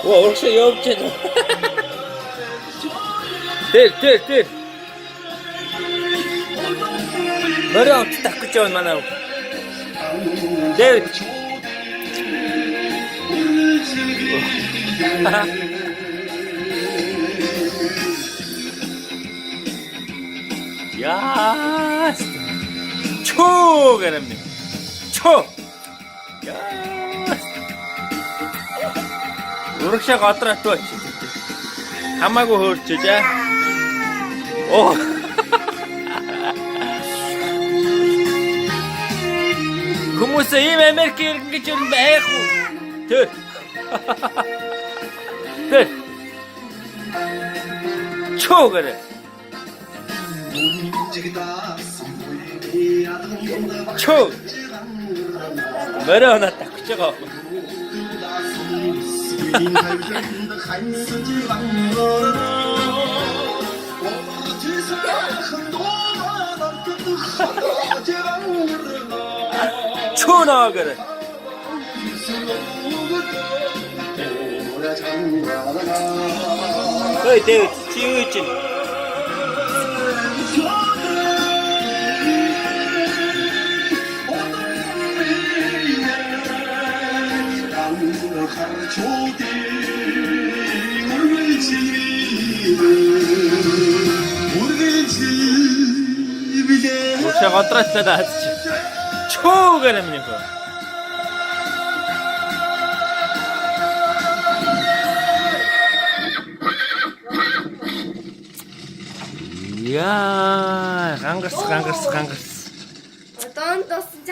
Оо, урагшаа явж байна. Тэр, тэр, тэр. Морин онцтой авах гэж явна манай хүн. Дэвид. Яа. Чөө гэрэмнэ. Чөө. Яа. Урагшаа годроо чи. Хамаагүй хөөрчөөж аа. Оо. Хүмүүс ийм Америк иргэн гэж юу байх уу? Тэр. Тэр. Чөө гэрэ. Чөө. Мөрөө надад гэж байгаа. Чөө наа гэрэ. Ой, Дэвид, чи юу хийж байна? Урагшаа годроотлоо наад чи. Чөө гэрэ миний хөө. Яа, гангарс гангарс гангарс. Одоо дуусан.